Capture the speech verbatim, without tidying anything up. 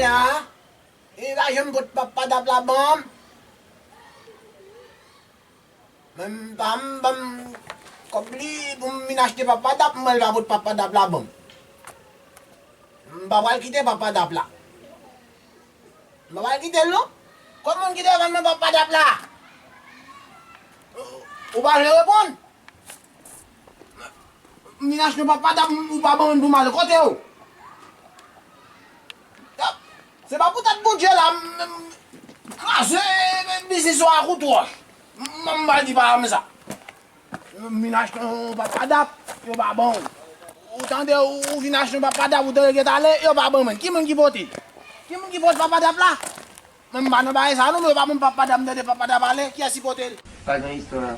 la, li pa janm pot Papa Dap la ban m. Men m pa m ban m kòb li pou m vin achte Papa Dap, mwen l pa pot Papa Dap la ban m. M pa pral kite Papa Dap la. M pa pral kite l non. Kòm moun ki te vann mwen Papa Dap la. Ou pa vle reponn? M vin achte Papa Dap, ou pa ban mwen pou m ale kote w. Se pa pou tèt Bondye la, m, m kraze biznis ou ak ou twòch. M, m pa di pa m sa. M vin achte yon Papa Dap, yo pa ban w. Ou tande, ou vin achte yon Papa Dap, ou te regrèt ale, yo pa ban mwen. Ki moun ki pote? Ki moun ki pote Papa Dap la? Mwen m pa nan bagay sa non, men yo pa ban m Papa Dap, m tande Papa Dap ale, kiyès ki pote l? Pa gen istwa.